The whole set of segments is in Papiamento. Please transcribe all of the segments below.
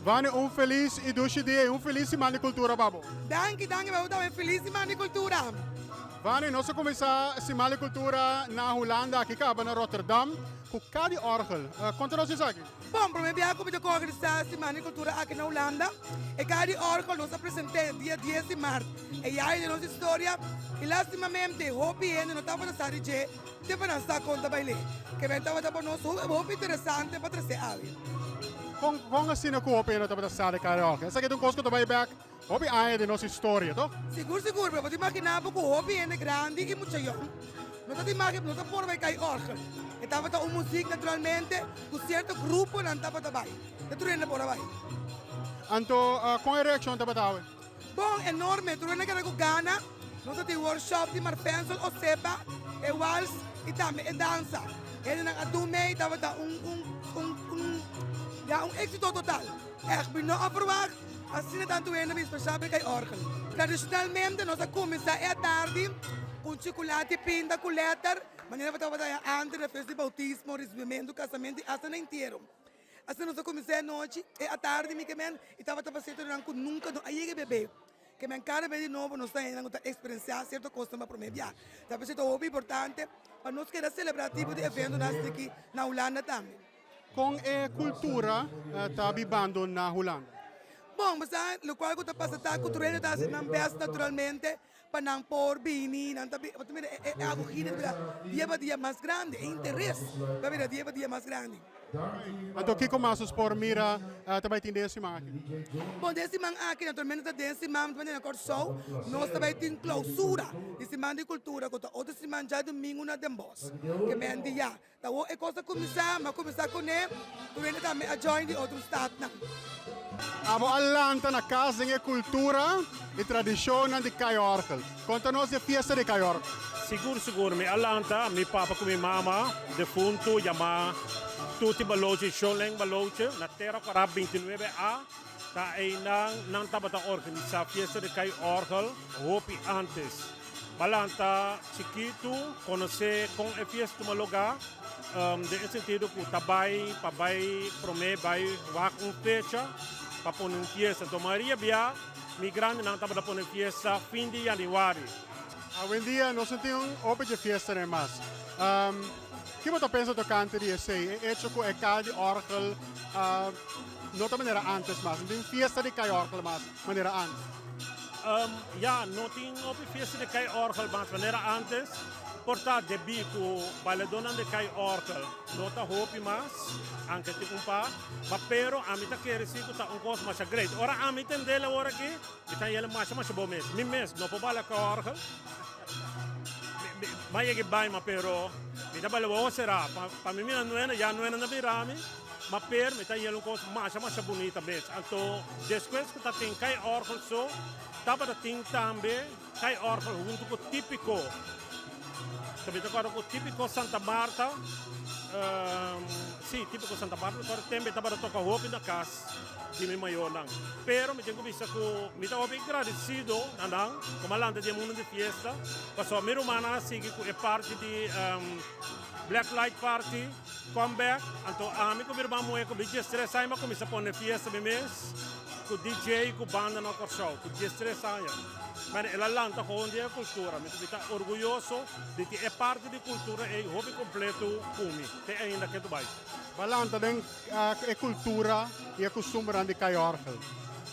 Vani un felis i dushi dia i un felis siman di kultura pa bo. Danki, danki pa bo tambe. Felis siman di kultura. Vani, nos a kuminsá siman di kultura na Hulanda aki kaba na Rotterdam ku Kadi Orgel. Konta nos esaki. Bon, promé biaha ku mi ta koorganisá siman di kultura aki na Hulanda, e Kadi Orgel nos a present'é dia dies di mart. E yaya den nos historia i lastimamente hopi hende no tabata sa di dje. Te pa nan sa kon ta bail'é. Ke men tabata pa nos hopi hopi interesante pa tras'é awe. Kon kon asina ku hopi hende tabata sa di karaoke? Esaki ta un kos ku ta bai bèk hopi aña den nos historia, toh? Sigur sigur, pero bo ta imaginá bo ku hopi hende grandi i mucha yòn no ta imagi no ta por bai kai òrgel. E tabata un muzik naturalmente ku sierto gruponan tabata bai. Ta tur hende por a bai. Anto kon e reakshon tabata awe? Bon, enorme, tur hende keda ku gana. Nos a tin workshop di Marfensel Osepa, e wals i tambe e dansa. Hendenan a dun mee, tabata un un un un ya un éxito total. Ègt mi no a verwagt asina tantu hende bin spesial pa e kai òrgel. Tradishonalmente nos a kuminsá e atardi ku un chukulati pinta ku lèter, manera bo tabata haña ántes na fes di boutismo, risibimentu, kasamentu i asta na entiero. Asina nos a kuminsá e anochi, e atardi mi ke men i tabata pa sierto nan ku nunka no a yega bebe. Ke men kada bes di nobo nos ta hendenan ku ta eksperensiá sierto kosnan pa promé bia. Ta p'esei ta hopi importante pa nos keda selebrá tipo di eventonan asina aki na Hulanda tambe. Kon e kultura ta bibando na Hulanda? Bon, bo sa lokual ku ta pasa ta ku tur hende ta hasi nan bèst naturalmente pa nan por bini, nan ta bo ta mira e akogida ta bira dia pa dia mas grandi, e interes ta bira dia pa dia mas grandi. Anto kiko mas nos por mira ta bai tin den e siman aki? Bon, den e siman aki naturalmente ta den siman ta na Kòrsou, nos ta bai tin klousura di siman di kultura ku ta otro siman djadumingu na Den Bosch. Ke men di ya. Ta awor e kos a kuminsá, mi a kuminsá kuné, tur hende tambe a join di otro statnan. Abo a lanta na kas den e kultura i tradishonnan di Kai Òrgel. Konta nos di e fiesta di Kai Òrgel. Sigur sigur mi a lanta, mi papa ku mi mama defuntu yamá Tuti Baloche i Sholeng Baloche na Tera Kòrá bintinuebe A ta einan nan tabata organisá fiesta di Kai Òrgel hopi ántes. Balanta chikitu konosé kon e fiesta tuma lugá, den e sentido ku ta bai pa bai promé bai wak un fecha pa pone un fiesta. Enton mayoria bia mi grandinan tabata pone fiesta fin di yanüari. Awendia nos no tin un hopi dje fiestanan mas. Ki bo ta pensa tokante di esei, e echo ku e kai di òrgel no ta manera ántes mas, no tin fiesta di kai òrgel mas manera ántes? Ya, no tin hopi fiesta di kai òrgel mas manera ántes. Por ta debí ku bailadónan di kai òrgel no ta hopi mas, anke tin un par. Ma pero ami ta kere si ku ta un kos masha great. Ora ami tendel awor aki, mi ta yele masha masha bon mes. Mi mes no por baila kai òrgel. Mi a yega bai ma pero mi ta baila wowo será. Pa mi mira nuena, ya nuena na bira mi. Ma per mi ta yel un kos masha masha bunita mes. Anto despues ku ta tin kai òrgel so, tabata tin tambe kai òrgel huntu ku Típiko. Ta mi ta kòrda ku Típiko Santa Marta, sí, Típiko Santa Marta mi kòrda tembe tabata toka hopi na kas di mi mayornan. Pero mi tin ku bisa ku mi ta hopi gradesido na nan ku mi a lanta di e mundu di fiesta, pasobra mi rumannan a sigui ku e parti di Black Light Party. Come back, anto ami ku mi ruman muhé ku mi diestres aña mi a kuminsá pone fiesta mi mes ku DJ ku banda na Kòrsou ku diestres aña. Mane el a lanta gewoon di e kultura. Mi ta orguyoso di tin e parti di kultura ei hopi kompleto ku mi te ainda ke ta bai. Bo a lanta den e kultura i e kustumbernan di Kai Òrgel.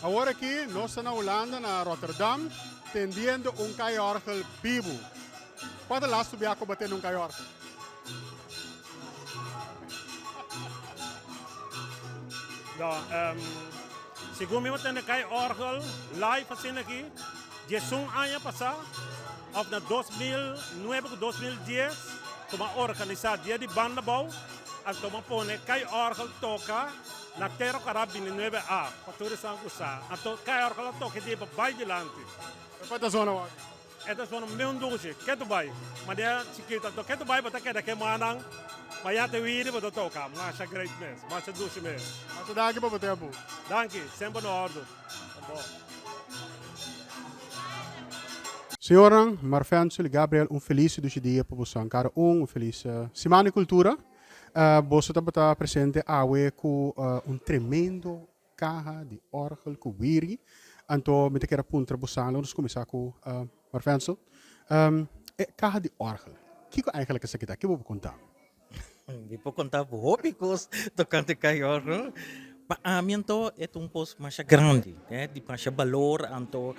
Awor aki nos ta na Hulanda na Rotterdam tendiendo un Kai Òrgel bibu. Kua ta lastu bia ku bo tende un Kai Òrgel? No, segun mi bo tende kai orgel live asina aki, diesun aña pasá òf na 2009 ku 2010 ku bo a organisá dia di banda bou, anto bo a pone kai orgel toka na Tero Kara bintinuebe A, pa tur esnan ku sa. Anto kai orgel a toka e dia pa bai dilanti. Kua ta zona wak? E ta sona meun dushi, ketu bai. Manera chikito, anto ketu bai bo ta keda kema nan, ma ya te wiri bo ta toka. Masha great mes, masha dushi mes. Masha danki pa bo tempu. Danki, semper na ordu. Bon. Señornan, Marfenzel y Gabriel un felis y dushi dia pa boso cada un, un felis siman di cultura. Boso tabata presente awe cu un tremendo. kaha di òrgel ku wiri. Anto mi ta kere puntra bo sala, nos kuminsá ku Marvensel. E kaha di òrgel, kiko eigenlijk esaki ta? Ke bo por konta mi? Mi por konta bo hopi kos tokante kaha di òrgel. Pa ami anto e ta un kos masha grandi, di masha balor, anto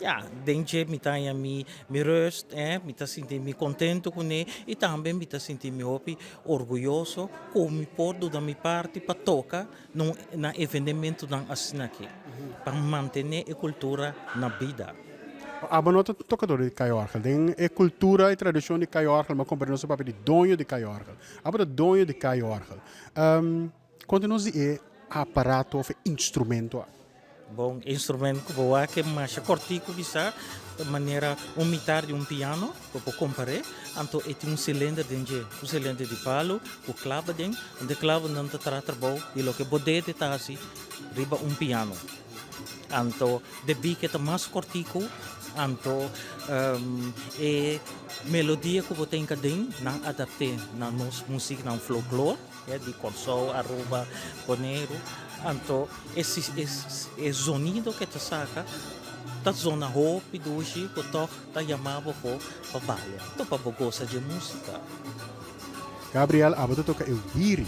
Ya, den dje mi ta haña mi mi rust, eh, mi ta sinti mi contento kuné i tambe mi ta sinti mi hopi orguyoso ku mi por duna mi parti pa toka na na evenementonan asina aki, pa mantené e kultura na bida. Abo no ta tokador di kai òrgel. Den e kultura i tradishon di kai òrgel, mi a komprende nos ta papia di doño di kai òrgel. Abo ta doño di kai òrgel. Konta nos di e aparato òf e instrumento aki. Bon instrument ku bo wak e masha kòrtiku bisa, ta manera un mitar di un piano, bo por kompar'é. Anto e tin un silinder den dje, un silinder di palu ku klaba den, unda e klabanan ta traha trabou di loke bo dede ta hasi riba un piano. Anto debí ku e ta mas kòrtiku, anto e melodia ku bo tin aden nan adapt'é na nos musik, nan folklor. Ya di Kòrsou, Aruba, Boneiru. Anto e e zonido ke ta saka ta zona hopi dushi ku tòg ta yama bo for pa balia, anto pa bo gosa dje músika. Gabriel, abo ta toka e wiri.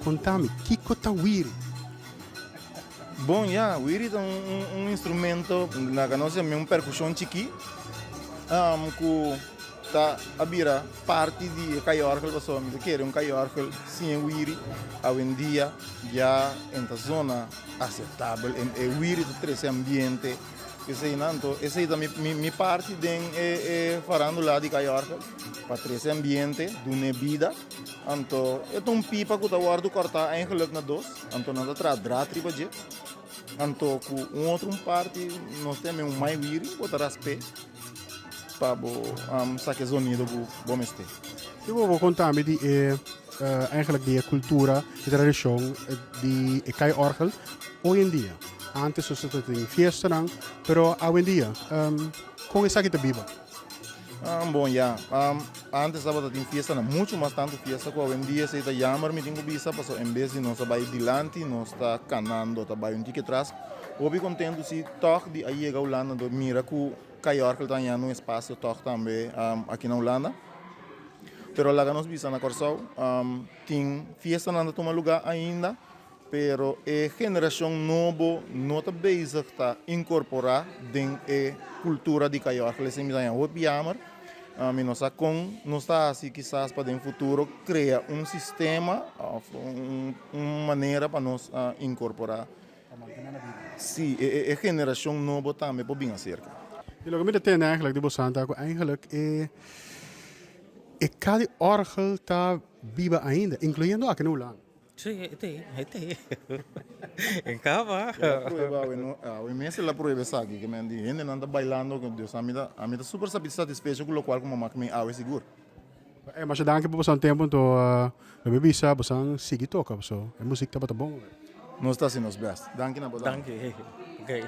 Konta mi, kiko ta wiri? Bon, ya, wiri ta un un instrumento, laga nos yam'é un perkushon chikí, ku Ta a bira parti di e kaiorgel pasobra mi ta kere un kaiorgel sin e wiri awendia ya en ta zona aseptabel. E wiri ta trese ambiente eseinan. Anto esei ta mi parti den e farandula di kaiorgel pa trese ambiente, dun'e bida. Anto e ta un pipa ku ta wòrdu kòrtá eigenlik na dos, anto nan ta traha drat riba dje. Anto ku un otro un parti nos ta yam'é un mai wiri, bo ta rasp'é. Pa bo saka e zonido ku bo mester. Ki bo por konta mi di e eigenlijk di e kultura i tradishon di e kai òrgel hoy en dia? Antes nos ta tin fiestanan, pero awendia kon esaki ta biba? Bon ya, antes tabata tin fiestanan, muchu mas tantu fiesta ku awendia. Esei ta jammer mi tin ku bisa, pasobra en bes di nos a bai dilanti nos ta kanando ta bai un tiki atras. Hopi kontentu si tòg di a yega Hulanda anto mira ku Kai Orgel ta hañando un espasio tòg tambe aki na Hulanda. Pero laga nos bisa na Kòrsou tin fiestanan ta tuma lugá ainda, pero e generashon nobo no ta bezig ta inkorporá den e kultura di Kai Orgel. Esei mi ta haña hopi yamer. Mi no sa kon nos ta hasi kisas pa den futuro krea un sistema òf un manera pa nos inkorporá. Pa mantene na bida. Sí, e generacion nobo tambe por bin acerca. Y loke mi ta tende eigenlijk di bosan ta cu eigenlijk e e ca di orgel ta biba ainda, incluyendo aki na Hulanda. Sí, e te, e te. E caba. El a prueba awe no, awe mes el a prueba esaki, ke men di hendenan ta bailando, Dios ami ta, ami ta super satisfecho ku lokual ku mama mi awe sigur. E masha danki pa bosan tempo anto lo mi bisa bosan sigui toka paso e muzik tabata bon. Nos ta hasi nos best. Danki na bo tambe. Danki. Okay.